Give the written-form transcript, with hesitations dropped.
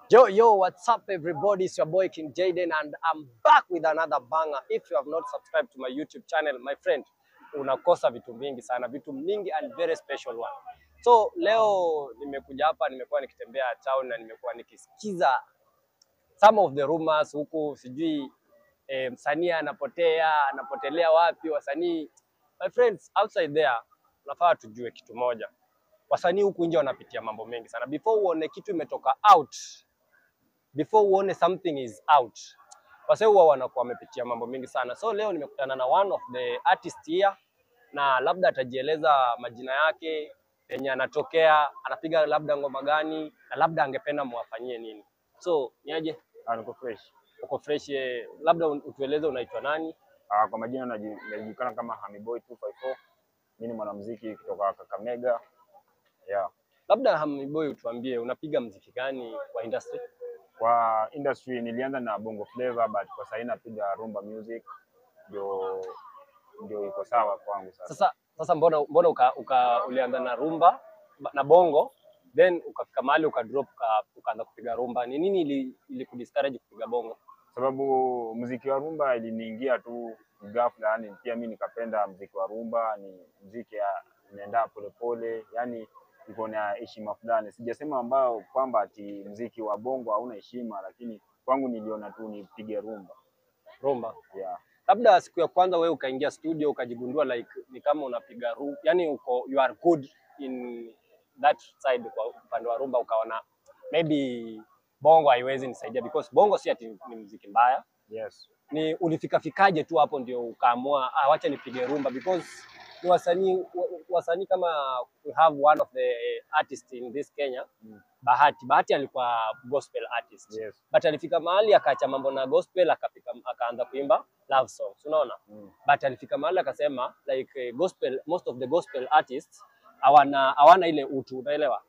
Yo, yo, what's up, everybody? It's your boy King Jaden, and I'm back with another banger. If you have not subscribed to my YouTube channel, my friend, unakosa vitu vingi sana, vitu mingi and very special one. So leo nimekuja hapa, nimekuwa nikitembea town na nimekuwa nikisikiza some of the rumors huku, sijui msanii anapotea, anapotelea wapi wasanii. My friends outside there, unafaa tujue kitu moja, wasanii huku nje wanapitia mambo mengi sana. Before uone kitu imetoka out, before uone something is out, wasee huwa wanakuwa wamepitia mambo mengi sana. So leo nimekutana na one of the artist here, na labda atajieleza majina yake, penye anatokea, anapiga labda ngoma gani, na labda angependa muwafanyie nini. So niaje? Ah, niko fresh. Uko fresh? Labda utueleze unaitwa nani? Ah, kwa majina najulikana kama Hami Boy 254. Mimi ni mwanamuziki kutoka Kakamega. Yeah. Labda Hami Boy, utuambie unapiga mziki gani kwa industry? Kwa industry nilianza na Bongo Flava, but kwa sasa napiga rumba music, ndio iko sawa kwangu sasa. Sasa mbona uka ulianza na rumba na bongo, then ukafika mahali uka drop, ukaanza kupiga rumba? Ni nini ili kudiscourage kupiga bongo? Sababu muziki wa rumba iliniingia tu ghafla, yani pia mimi nikapenda muziki wa rumba, ni muziki ya unaenda polepole, yani iko na heshima fulani. Sijasema ambao kwamba ati muziki wa bongo hauna heshima, lakini kwangu niliona tu nipige rumba. Rumba. Yeah. Labda siku ya kwanza wewe ukaingia studio ukajigundua like ni kama unapiga rumba, yani uko, you are good in that side kwa upande wa rumba, ukaona maybe bongo haiwezi nisaidia, because bongo si ati ni muziki mbaya. Ni ulifika fikaje tu hapo ndio ukaamua, "Ah, wacha nipige rumba"? Because ni wasanii kama we have one of the artists in this Kenya, Bahati. Bahati alikuwa gospel artist. But alifika mahali akaacha mambo na gospel, akafika akaanza kuimba love songs, unaona? But alifika mahali akasema like gospel, most of the gospel artists hawana ile utu, unaelewa?